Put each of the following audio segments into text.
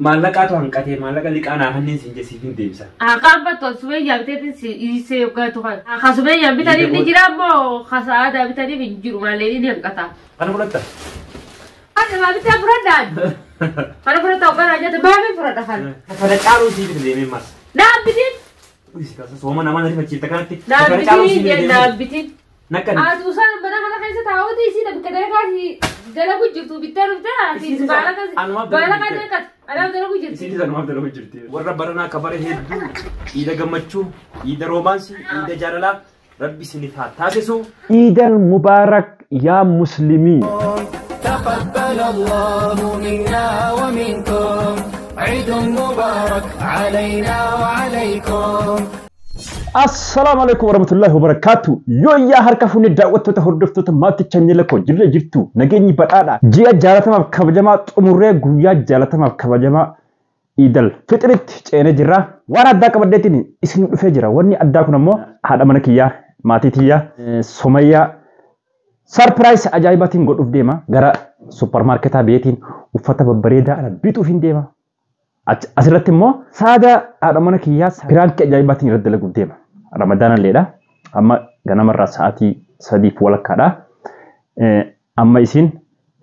Maallaqaatu hanqatee maallaqa liqaa naa kanneen siin jessiif hin deebisa. Aqaan battu sumeyyaan biteetiin si isee yookaan tuqan. Ka sumeyyaan bitaniif ni jira ammoo ka sa'aadaa bitaniif hin jiru malee inni hanqata. Kana fudhatta? Ati maa bitee fudhadhaan? Kana fudhatta hogganaa jette maafii fudhadha kana? Kana caaluu sii bita deemee mas. Naan bitiin. Sooma namaa na rifachiifta kanatti. Naan Kana caaluu sii bitiin bita deemee. naan bitiin. Nakkani. Ati usaan mana kana keessa taa'uuti isii bakka dalagaa si dalagu jirtu bittee dhuftee ati Isiinis baala anumaaf baala dalagu kan jirti. naqat anaaf dalagu jirti. Isiinis anumaaf dalagu jirti. Warra baranaa ka bara hedduu iida gammachuu, iida roomaansii, iida jaalalaa rabbi isiniif haa taasisu. Iidal Mubaarak yaa Muslimii. تقبل الله منا ومنكم عيد مبارك علينا وعليكم. Assalaamu alaikum warahmatullahi wabarakatuh. Yooyyaa harka fuunee daawwattoota hordoftoota maatii chaanneela koo jirra jirtu nageenyi badhaadha. Ji'a jaalatamaaf kabajamaa xumurree guyyaa jaalatamaaf kabajamaa Iidal Fixiritti ceenee jirra. Waan addaa qabadheetiin isin dhufee jira. Wanni addaa kun ammoo haadha mana kiyyaa, maatii tiyyaa, Somayyaa sarpiraayis ajaa'ibaatiin godhuuf deema. Gara supparmaarketaa beetiin uffata babbareedaa ana bituuf hin deema. Asirratti immoo saada haadha mana kiyyaa piraankii ajaa'ibaatiin irratti dalaguuf deema. Ramadaana illeedha. Amma ganamarraa sa'aatii 3:30dha. Amma isiin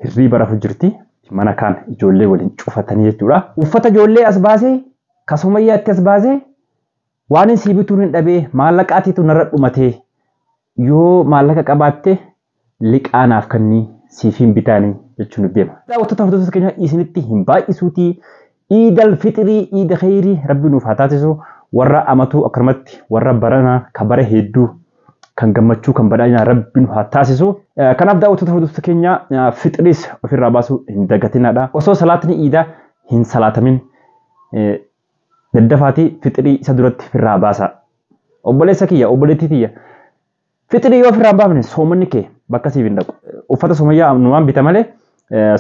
hirriiba rafu jirti. Mana kaan ijoollee waliin cufatanii jechuudha. Uffata ijoollee as baasee ka Somayyaatti as baasee waan hin sii bituun hin dhabee maallaqaatiitu narra dhumatee yoo maallaqa qabaatte liqaa naaf kennii siif hin bitaanii jechuun deema. Daawwattoota hordoftoota keenya isinitti hin baay'isuutii Iidal Fixirii Iida Kheyrii rabbi nuuf haa taasisu warra amatuu akkanumatti warra baranaa ka bara hedduu kan gammachuu kan badhaadhinaa rabbi nuuf haa taasisu. Kanaaf daawwattoota hordoftoota keenya fixiriis ofirraa baasuu hin dagatinaadha. Osoo salaatni iidaa hin salaatamin daddafaatii fixirii isa duratti ofirraa baasa. Obboleessa kiyya obboleettii tiyya fixirii yoo ofirraa hin baafne soomanni kee bakka siif hin dhaqu. Uffata Somayyaa numaan bita malee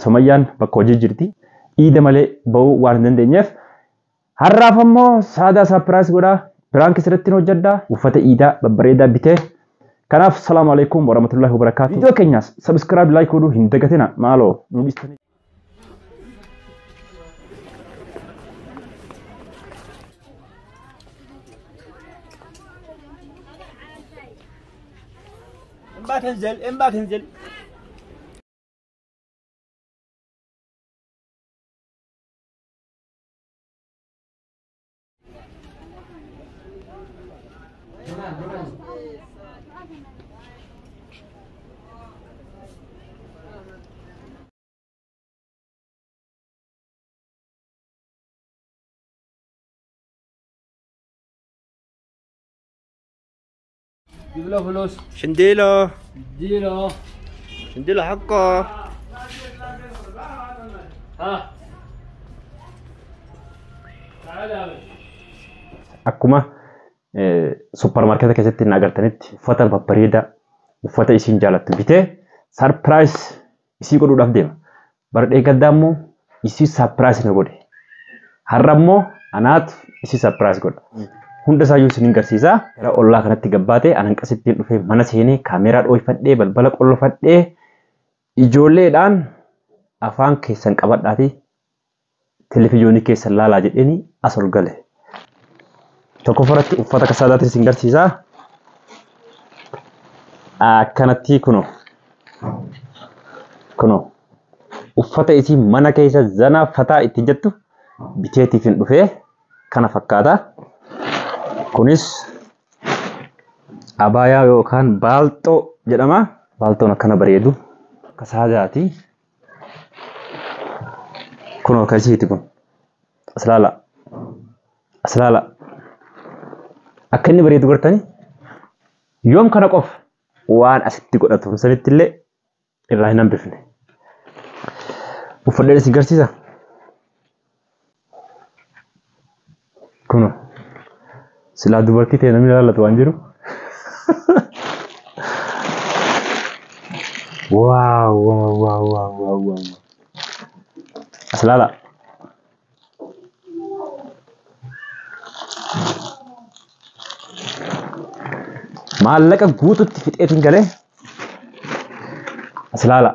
Somayyaan bakka hojii jirti. Iida malee bahuu waan hin dandeenyeef har'aaf ammoo saadaa sarpiraayis godhaa piraankii sirriitti hojjedhaa uffata iidaa babbareedaa bitee. Kanaaf salaamu alaikum warahmatullahi wabarakatuh. Viidiyoo keenyas subscribe like godhuu hin dagatina maaloo nu dhiistanii. إما تنزل إما تنزل. جيب له فلوس. شنديله اديله شنديله حقه. ها تعال يا باشا. Akkuma supparmaarkeeta keessatti hin agartanitti uffata babbareedaa uffata isiin jaalattu bitee sarpiraayis isii godhuudhaaf deema. Bara dheegaddaa immoo isii sarpiraayis na godhe. Har'a immoo anaatu isii sarpiraayis godha. Hunda isaayyuu isin hin garsiisa. Gara ollaa kanatti gabbaatee anan qasittiin dhufee mana seenee kaameeraa dhooyfadhee balbala qollofadhee ijoolleedhaan afaan keessan qabadhaatii televiizoonii keessan laalaa jedheeni as ol gale. Tokkoffaratti uffata akka saadaatti isin garsiisa. Akkanatti kunoo kunoo uffata isii mana keessa zanaa fataa ittiin jettu biteetiif hin dhufee kana fakkaata. Kunis abaayaa yookaan baalxoo jedhama. Baalxoon akkana bareedu akka saadaati. Kunoo akka isiiti kun. As laala. As laala. Akka inni bareedu gartanii yoom kana qofa waan asitti godhatu sanitti illee irraa hin hambifne. Uffadheen isin garsiisa. Kunoo silaa dubartii ta'e namni ilaallatu waan jiru. Waaw waaw waaw waaw waaw waaw. As laala. Maallaqa guututti fixeetiin galee as laala.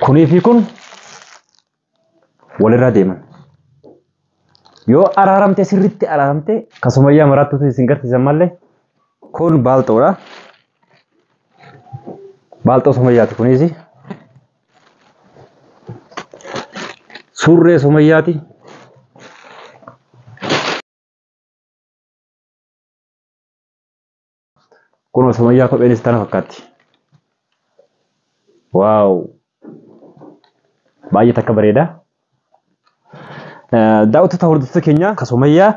Kunii fi kun Walirraa deeman. Yoo araaramte sirriitti araaramte kasumayyaa maraattutu isin garsiisan malee kun baalxoodha. Baalxoo sumayyaati kunis. Surree sumayyaati. Kunoo sumayyaa kopheenis tana fakkaatti. Waaw! Baay'ee takka bareeda. Daawwattoota hordoftoota keenya kasumayyaa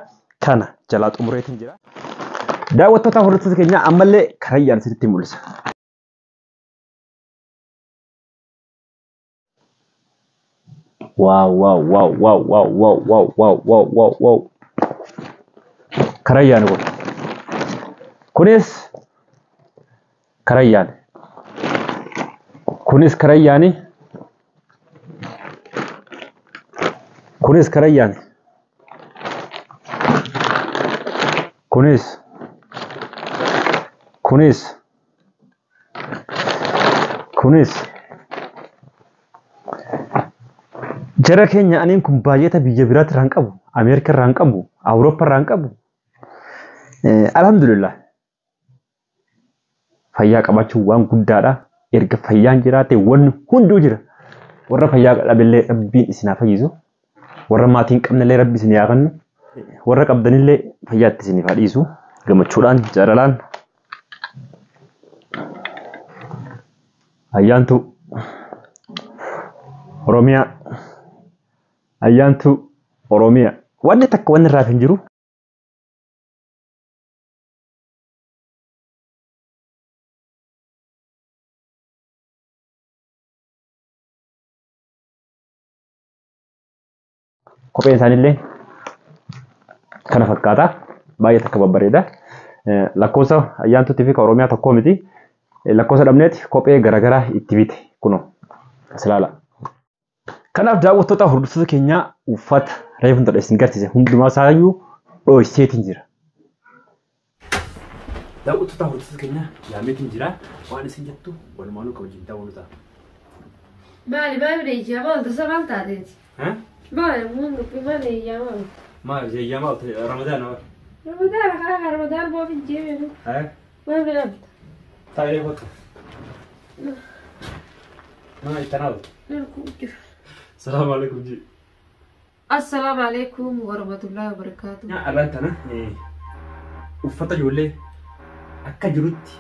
kana jalaa xumureetiin jira. Daawwattoota hordoftoota keenya ammallee karayyaan isinitti mul'isa. Waaw waaw waaw waaw waaw waaw waaw waaw waaw waaw waaw. Karayyaan kun. Kunis karayyaan. Kunis karayyaani. Kunis karayyaani. Kunis. Kunis. Kunis. Jara keenya aniin kun baay'ata biyya biraatti irraa hin qabu. Ameerika irraa hin qabu. Awurooppaa irraa hin qabu. Alhamdulillah. Fayyaa qabaachuun waan guddaadha. Erga fayyaan jiraate wanni hunduu jira. Warra fayyaa dhabillee rabbiin isin haa fayyisu. Warra maatii hin qabnellee rabbi isin haa kennu. Warra qabdanillee fayyaatti isiniif haa dhiisu. Gammachuudhaan jaalalaan. Ayyaantuu Oromiyaa. Ayyaantuu Oromiyaa. Wanni takka wanni irraa hin jiru. Kopheen isaaniillee kana fakkaata. Baay'ee takka babbareeda. Lakkoofsa ayyaantuutii fi Oromiyaa tokko miti. Lakkoofsa dhabneeti kophee garaagaraa itti bite kunoo as ilaala. Kanaaf daawwattoota hordoftoota keenyaa uffata reefu tolcha isin garsiise hundumaa isaayyuu dhohiseetiin jira. Daawwattoota hordoftoota keenyaa yaameetiin jira. Waan isin jettu walumaanuu kabajin daawwannu ta'a. Maali maali ijaamaa tasa maal taateeti? Maali muun dubbi maali ijaamaa? Maal ijaamaa Ramadaan maal? Ramadaan haa Ramadaan maaf hin jeemenu. Maal jedhamta? Taa'ee kottu. Maa ittanaatu. Salaamu alaikum ji. Assalaamu alaikum warahmatullahi wabarakatuh. Arraan tana uffata ijoollee akka jirutti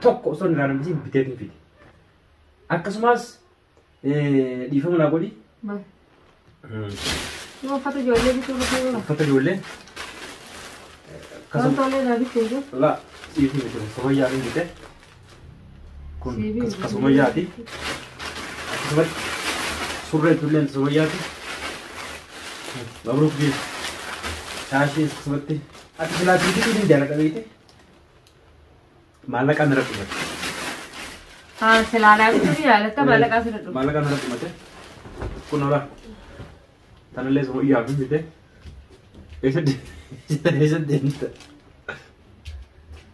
tokko osoo hin ilaalamisiin biteetiin fide. Akkasumas dhiifama naa godhi. Maal? Uffata ijoollee bituu bituu. Uffata ijoollee. Wantoonni naa bitee jiru. La siif miti sumayyaa hin bite. Kun sumayyaati. Akkasumas surree ijoolleen sumayyaati. Mabruuk biif. Shaashii akkasumatti. Ati silaa bituu ni jaalladha beekte. Maallaqaan irra dhumate. Haa silaa bituu ni jaalatta maallaqaa sirra dhumate. Maallaqaan irra dhumate. Kun hola. Tanallee sumayyaa fi bite. Eessa deemta?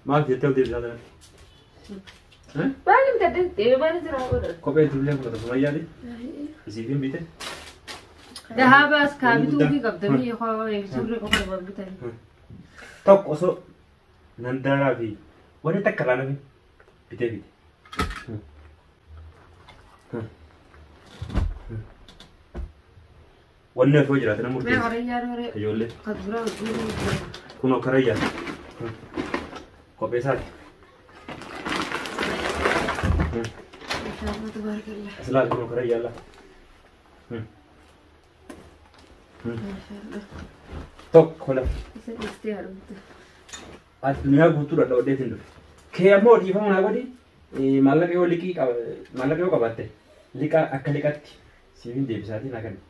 Maal jettee ol deebisaa turan? Maali bitadhe maali jira godhan? Kophee ijoollee fudhata sumayyaati. Isiif hin bite. Dahabaas kaa bituu fi qabdanii suurri qofa nama bitanii. Tokko osoo nandaaraa fi wanni takka irraa nafi bitee bite. Wanni osoo jiraate nama murteessa. Ijoollee. Kunoo karayyaa. Kophee isaati. As ilaali kunoo karayyaa laa. Tokko lafa. Addunyaa guutuu dhadhaabadheetiin dhufe. Kee ammoo dhiifama naa godhi maallaqa yoo liqii maallaqa yoo qabaatte liqa akka liqatti siifin deebisaatiin haa kennu.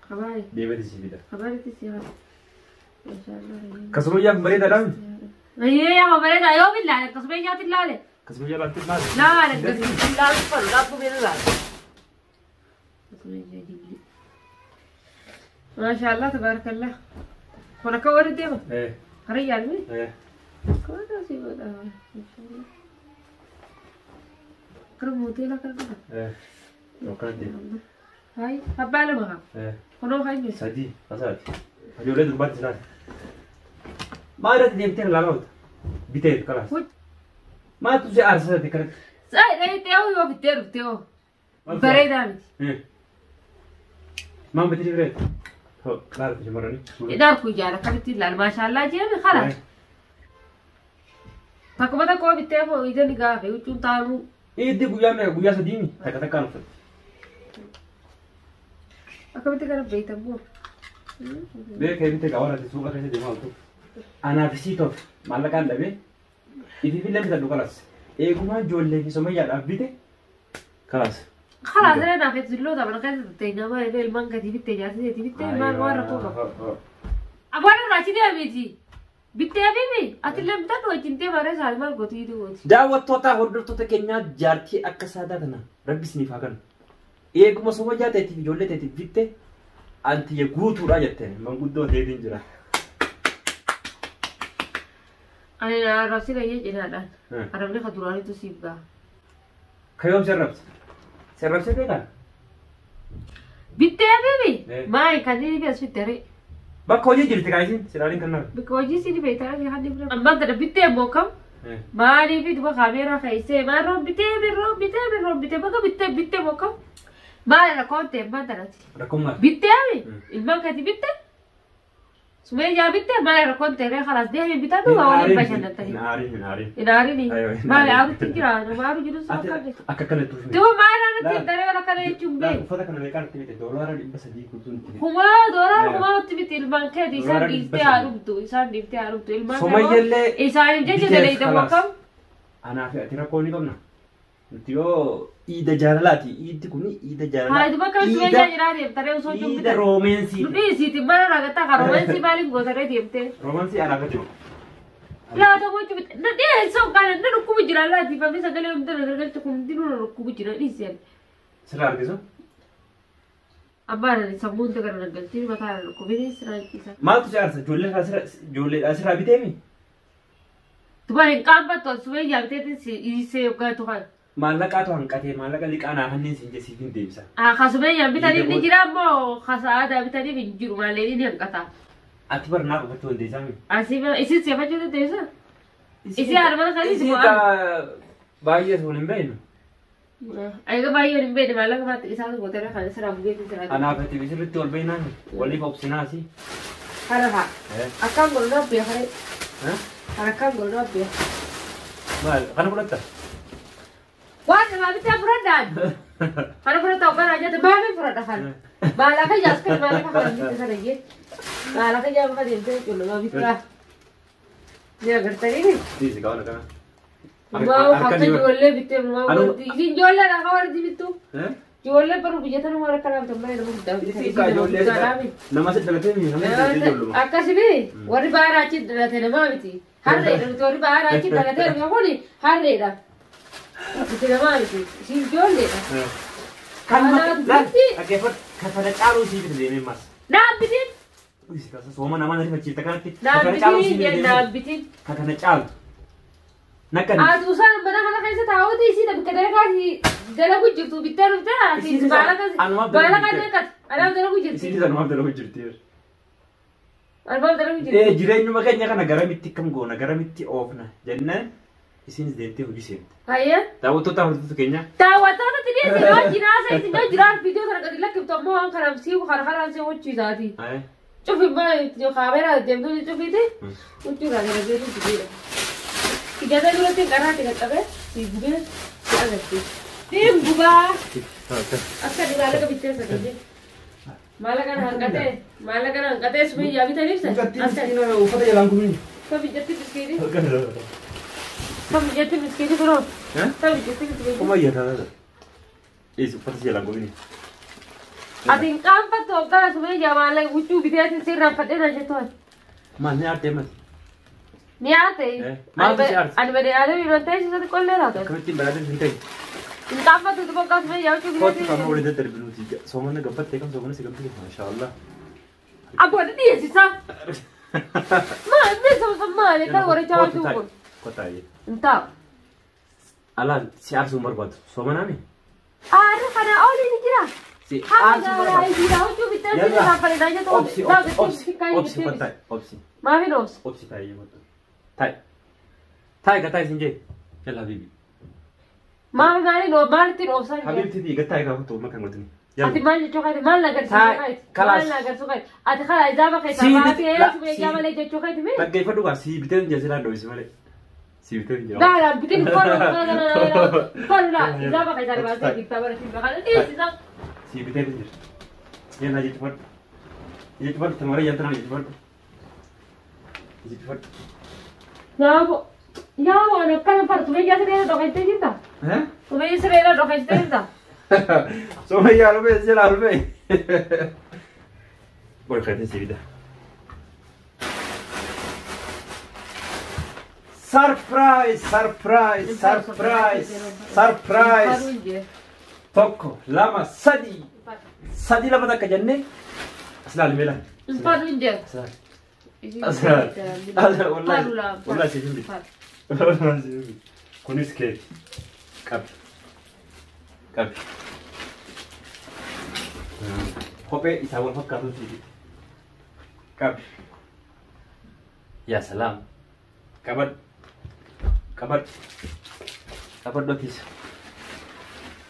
Deebati siif fida. Akkasuma yaa bareedaadhaan. Yaa bareedaa yoo billaale akkasuma yaatti ilaale. Akkasuma yaa laatti ilaale. Laale akkasuma ilaalu falu laatu beela laale. Maashaallah tabaarakallah. Kun akka warri deema. Hariyyaan mi? Kawada sih buat apa? Kalau hotel lah kan. Oke deh. Hai, abbaa lama qaba. Kunoo kan jiru. Sadii asaati. Ijoollee durbaatti laata. Maal irratti deemtee ilaalaa oolta? Bitee kalaas. Maaltu si aarsisate kanatti? Sa'i dhayitee hoo yoo bittee dhuftee hoo. Bareedaa miti. Maal bitee bareeda? Hoo laala shamarranii. Idaan kun jaala akkamitti ilaala maashaallaa jeeme kalaas. Takkuma takka bittee hoo ija ni gaafe huccuun taanuu. Iddii guyyaa meeqa guyyaa sadiini takka takkaan uffatti. Akkamitti kana beektan moo? Beekee bitee qabaarratti suuqa keessa deemaa ooltu. Anaaf isii toof maallaqaan dhabee ifiifillee bitadhu kalas. Eegumaa ijoollee fi somayyaadhaaf bite kalas. Kalaas irra naaf zilloota mana keessa tattee nama ilmaan gatii bittee jaartii bittee maal waan rakkoo qaba. Abaan irraa achi deemiti. Bittee fi atillee bitadhu wajjin deemaa reessa haali maal gootu yituu gooti. Daawwattoota hordoftoota keenyaa jaartii akka saadaa tana rabbi isiniif haa kennu. Eeguma somayyaa ta'eetiif ijoollee ta'eetiif bitte antiyya guutuudha jetteen manguddoo ta'eetiin jira. Ani arrabsi gayyee cinaadhaan. Arrabni kan duraanitu siif gaha. Kayoom sirrabsa. Sirrabsa beekan? Bittee fi maali kan inni fi as bittee ree? Bakka hojii jirti kaa isin silaaliin kan naaf. Bakka hojii siin beektaa fi haalli bira. Ammaan tana bittee immoo kam? Maaliif duba kaameeraa keessee maal roon bitee birroon bitee birroon bitee bakka bittee bittee immoo kam? Maali rakkoon ta'e ammaan tanati? Rakkoon maali? Bittee mi? Ilmaan kati bittee? Sumeeyyaa bittee maali rakkoon ta'e ree kalaas deemee bitadhu waa waliin bashannantanii. Hin aariin hin aariin. Hin aarini. Maali aarutti jira nama aaru jiru sun akka beeku. Akka kanatti tuufne. Duba maali irratti daree wal akkana jechuun beeku. Uffata kana meeqaan itti bite? $300 guutuun itti bite. Kumaa doolaara kumaa itti bite ilmaan keeti isaan dhiiftee haa dhugdu isaan dhiiftee haa dhugdu ilmaan Somayyallee isaaniif jecha daleeyda wakkam. Anaa fi ati rakkoo ni qabna. Nuti yoo iida jaalalaati. Iiddi kun iida jaalalaa. Haa duba kan sumeeyyaa jiraa deemtaree osoo jiru Iida roomeensiiti. Nu dhiisiiti mana raagataa kan roomensii maaliif gootaree deemtee? Roomensii anaaf jiru. Laata gochuu bite na dhiyeessoo kana na dhukkubu jira laati famii sagalee hunda na gargalcha kun hundinuu na dhukkubu jira dhiiseen. Sirraa argisu? Abbaan sammuun gara gargalchii mataa na dhukkubee sirraa ciisa. Maaltu si aarsa? Ijoolleedhaa sirraa biteemi? Duba hin qaanfattu sumeeyyaa biteetiin si dhiisee yookaan tuqan. Maallaqaatu hanqatee maallaqa liqaa naa kanneen siin jessiif hin deebisa. Kasumeeyyaan bitaniif ni jira ammoo kasa'aadaa bitaniif hin jiru maalleen inni hanqata. Ati bar naa qofachuu dandeessaa mi? Asii isin si'afachuu dandeessaa? Isii haadha mana kan Isii baay'ee sun hin beeknu. Egaa baay'ee hin beekne maallaqa baatti isaan gootee kan sirraa bugeetti sirraa. Anaaf ati sirriitti ol beeknaan waliif obsinaasi. Kana fa'a. Akkaan godhuu beekaree. Akkaan godhuu beeka. Maal kana fudhatta? Waan nama bitee fudhadhaan. Kana fudhata hogganaa jette maaliif fudhadha kana? Maallaqa jaas kan maallaqa kana bitte sana jee. Maallaqa jaa bakka deemtee culluma bittaa. Ni agartanii? Dhiisi qaban akkana. Waa hafta ijoollee bittee maa warti. Isin ijoollee dha warti bittu. Ijoollee baruu biyya tana waan akkanaa bitan malee nama guddaa bitan. Isii kaa ijoollee nama si dhalatee miti nama si dhalatee ijoolluma. Akkasimi warri baara achi dhalate namaa miti. Harreedha miti warri baara achi dhalatee dhufe kuni harreedha. Miti namaa miti. Isin ijoolleedha. Kan dhaggeeffadhu kan kana caaluu sii bita deemee mas. Naan bitin. Sooma namaa natti fachiifta kanatti. Naan bitin naan bitin. Kan kana caalu. Nakkan. Ati usaan mana kana keessa taa'uuti isii bakka dalagaa dalagu jirtu bittee dhuftee ati baala kan anaaf dalagu jirti. Isiinis anumaaf dalagu jirti. Anumaaf dalagu jirti. Jireenyuma keenya kana garamitti akkam goona garamitti oofna jennaan isiinis deemtee hojii seente. Hayya. Daawwattoota hordoftoota keenya. Daawwattoota tidiisi yoo jiraasa isin yoo jiraan viidiyoo kana gadi lakkiftu ammoo waan kanaaf sii kana kanaan sii hucciisaati. Cufi maa kaameeraa deemtuu cufiiti huccuurraa gara geetu jireera. Ijaaza duratti qaraatti qaqqabee si gubee si agarsiisa. Siin gubaa akka maallaqa bittee sagalee. Maallaqa hanqatee maallaqa hanqatee sumayyaa bitaniif sana. Uffata jalaan kumin. Tabi jetti biskiiti. Tabi jetti biskiiti kunoo. Tabi jetti biskiiti. Kuma iyyataa. Dhiisi uffata jalaan kumin. Ati hin qaanfattu hoggaa sumayyaa maallaqa huccuu biteetiin sirraan fadhee na jettu. Maal ni aartee mati? Ni aarte. Ani bade aadam yeroo ta'e isatti qollee laata. Akkamittiin badhaadhaan hin ta'e. Hin qaanfattu hoggaa sumayyaa huccuu Kootu biteetiin. kan waliin daddarbinuuti. Soomana gabbattee kan soomana si gabbise. Maashaallah. Abboon dhiyeessisa. Maal inni sama maali kan warra huccuu kun. Kottaa Hin taa'u. Alaan si aarsuu barbaadu. Soomanaami? Aarri kana olii ni jira. Si Hamma aarsuu gaaraa barbaada. isiidha huccuu bittee si Yalla. irraanfanne jettu Obsi obsi obsi obsi kottaa obsi. Maafin obsi. Obsi taa'ee kottu. Taa'i. Taa'i gattaa isin jee. Yalla habiibi. Maafi maaliin maalittiin obsaa hin Habiibti fi gattaa egaa kottu makan godhani. Ati maal jechuu keeti maal na agarsiisuu Taa'e, keeti kalaas. maal na agarsiisuu keeti ati karaa ijaaba keessaa Sii baatee la, sumee sii- ijaa malee jechuu keeti mee Dhaggeeffadhu gaa sii bitee hin jira dho'isi malee. Sii bitee hin jira. Daa bitin faru faru la ijaaba keessaa baatee bittaa bara siin bakka dhiisisa. Sii bitee hin jira. Yalla jechu fadhu. Jechu fadhu tamara yalta jechu fadhu. Jechu fadhu. Yaabo yaabo ani akkana faru sumee ijaa sireera dhokaystee jirta Eh? sumee sireera dhokaystee jirta. Somayyaa dhufee silaa dhufee. Boy keetiin sii bita. Surprise! Surprise! Surprise! Surprise! Tokko, lama, sadi. Sadi lama takka jennee as ilaali mee ilaali. Faru hin jee. As ilaali. As ilaali. As ilaali. Wallahi. Wallahi siif hin bitu. Wallahi siif hin bitu. Kunis keeti. Qabi. Qabi. Kophee isaa wal fakkaatu siif bitu. Qabi. Yaa salaam. Qabadhu. Qabadhu. Qabadhu atiis.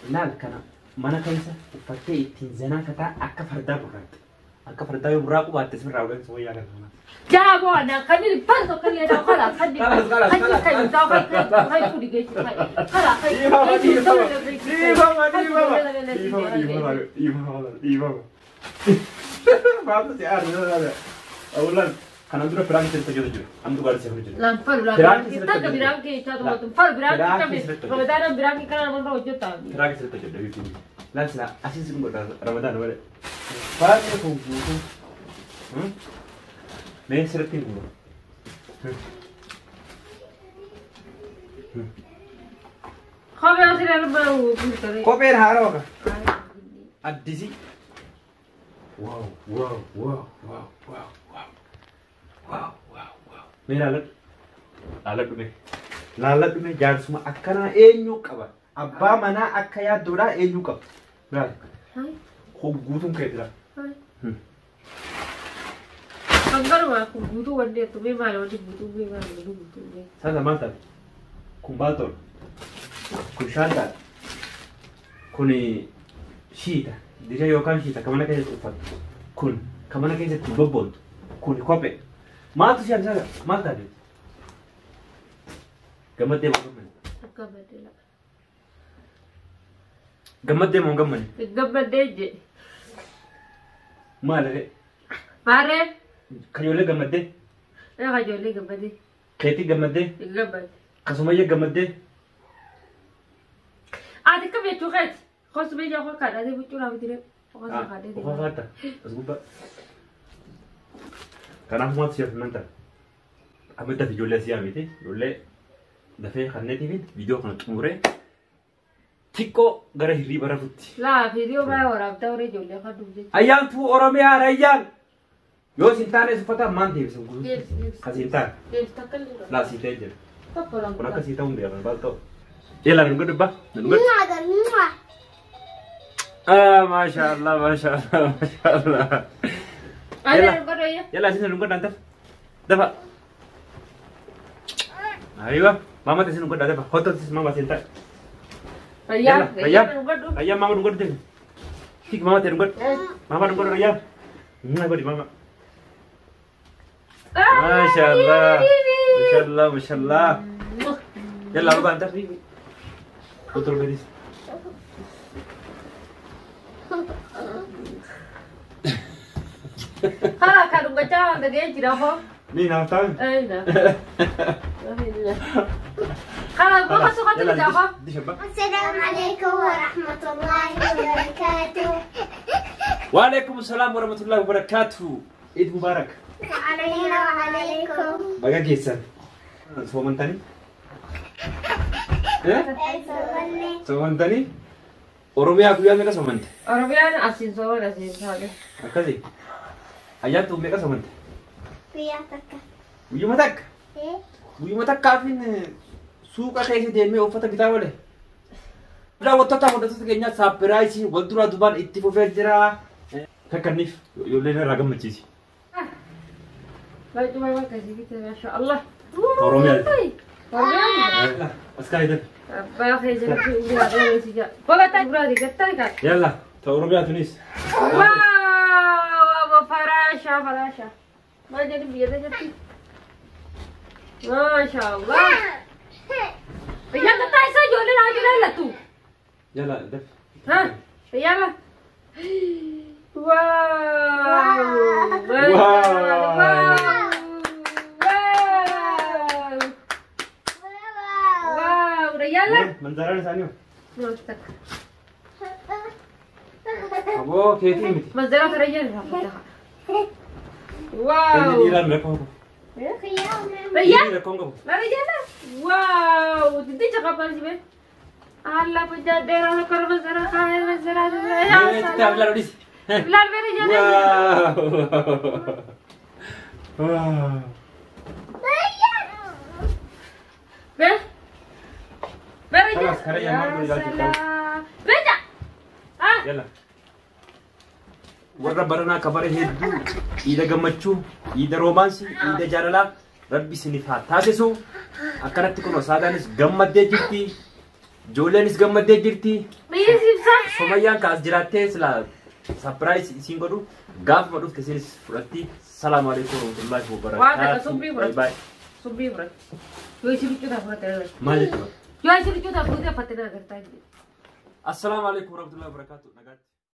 Ilaal kana mana keessa uffattee ittiin zanaa kataa akka fardaa burraaqxe. Akka fardaa yoo burraaqu baatte sirraa uleen wayyaa kana. Jaabo ana kan faru tokko illee daa kala kan Kalas, kalas, kan kalas, kan daa kan kan kudi geessu kala kan Dhiifama, dhiifama, dhiifama, dhiifama, dhiifama, dhiifama, dhiifama, dhiifama. Maaltu si aarsa laala? Awwalan kanaan dura piraanki sirriitti hojjetu jiru. Amma dhugaadha sirriitti hojjetu. Lan faru la Biraanki sirriitti takka hojjetu. biraanki jecha to'atu faru biraanki Biraanki kami sirriitti hojjetu. ramadaana biraanki kana namarra hojjeta. Piraanki sirriitti hojjetu beektu. Laal silaa asiin sin godha Ramadaan malee. Faanni kun guutuu. Mee sirriitti hin guuru. Kophee asirra nama guutuu. Kopheen haarawaa kan. Addisii. Wow, wow, wow, wow, wow, wow. Wow, wow, wow. Mee laaladhu. Laaladhu mee. Laaladhu mee jaarsuma akkanaa eenyu qaba? Abbaa manaa akka yaaddoodhaa eenyu qaba? Laal. Kun guutuun kee jira. Kan garuma kun guutuu wanti jettu mee maali wanti guutuu mee maali wanti guutuu mee. Sasa maal taate? Kun baaltoodha. Kun shaantaadha. Kun shiita. Dirra yookaan shiita kan mana keessatti uffattu. Kun kan mana keessatti bobboontu. Kun kophee. Maaltu si harkisa? Maal taate? Gammaddee moo gammanne? Gammaddee la. Gammaddee moo gammanne? Gammaddee je. Maal ree? Maarreen. Kan ijoollee gammaddee? Kan ijoollee gammaddee. Keetii gammaddee? Gammadde. Kasumayya gammaddee? Ati kam jechuu keeti? Kosumee jaa koo kadhatee huccuu bitire. Kosuma kadhatee. Uffata faatta. As gubbaa. Kanaaf maaltu siif himan ta'a? Amma dafii ijoollee asii yaamite ijoollee dafee kanneetii fi viidiyoo kana xumuree xiqqoo gara hirriiba rafutti. Laa viidiyoo baay'ee waraabdaa horii ijoollee kan dubbise. Ayyaantuu Oromiyaa rayyaan yoo isin taane uffata maan deebisan guutuu? Deebisi deebisi. Kas hin taane Deebisi takka illee. laa sii ta'e jira. Tokko lama. Kun akkasii ta'uun beekan baal ta'u. Yalla nu godhu ba nu godhu. Ah maasha Allah maasha Allah maasha Allah. Ayyaa nu godhu ayyaa. Yalla isin nu godhu anta. Dafa. Aywa mama isin nu godhu dafa. Hoto isin mama isin ta'e. Ayyaa Ayyaa nu godhu. Ayyaa mama nu godhu deemi. Tik mama ta'e nu godhu. Mama nu godhu ayyaa. Mwah godhi mama. Maasha Allah. Maasha Allah maasha Allah. Yalla ruba anta. Hoto gadis. Haa kan dhungachaa waan dhaga'ee jira hoo. Ni naaf ta'e. Ayna. Kala gosa suka Yalla tidak apa? dish abba. السلام عليكم ورحمة الله وبركاته. وعليكم السلام ورحمة الله وبركاته. عيد مبارك. علينا وعليكم. Baga geessan. Soomantanii? Eh? Soomantanii? Oromiyaa guyyaa meeqa soomante? Oromiyaan asiin sooman asiin saale. Akkasii. Ayyaantu meeqa soomante? Guyyaa takka. Guyyuma takka. Guyyuma takkaafin suuqa keessa deemee uffata bitaa oole. Daawwattoota hordoftoota keenyaa surprise wal duraa duubaan itti fufee jira. Kakkanniif ijoolleen irraa gammachiisi. Baay'ee akkasii bitee maashaallah. Oromiyaa. Oromiyaa. As kaa'ee dafi. Abbaa kee jalatti umuraa dheeree jira. Boqotaa umuraa gattaa kaa. Yalla ta Oromiyaa tunis. Waaw abo faraasha faraasha. Maal jedhu biyya jirti? Maashaallah. Biyya gattaa isaa ijoolleen haa jiraatu. Yalla dafi. Ha? Yalla. Waaw. Waaw. Waaw. Waaw. Yalla. Manzaraan isaanii hoo? No, takka. Aboo keetii miti. Manzara kana jala. Inni Waaw. dhiiraan rakkoo qabu. Rayyaa. Dhiirri rakkoo hin qabu. Rayyaa. Waaw. Dindicha qabaan si bee. Allah puja dheeraa tokko manzara kaayee manzara. Mee itti bilaal odhisi. Bilaal bee jala. Waaw. Waaw. Bee. Bee Rayyaa. Khalas, kara yammaa kun ilaalchuu qabu. Beeja. Ah. Yalla. Warra baranaa kabare hedduu iida gammachuu, iida romance, iida jaalalaa rabbi isiniif haa taasisu. Akkanatti kunoo saadaanis gammaddee jirti. Ijoolleenis gammaddee jirti. Biyyi ibsa. Somayyaan kaas jiraattee sila surprise isiin godhu gaafuma dhufte isinis fudhatti. Salaamu alaikum warahmatullahi Waa takka wabarakatuh. sumbii fudhatti. Bye. Sumbii fudhatti. Yoo isin huccuudhaaf fudhatte na agarta. Maal jechuudha? Yoo isin huccuudhaaf fudhatte na agartaa. Assalaamu alaikum warahmatullahi wabarakatuh. Nagaatti.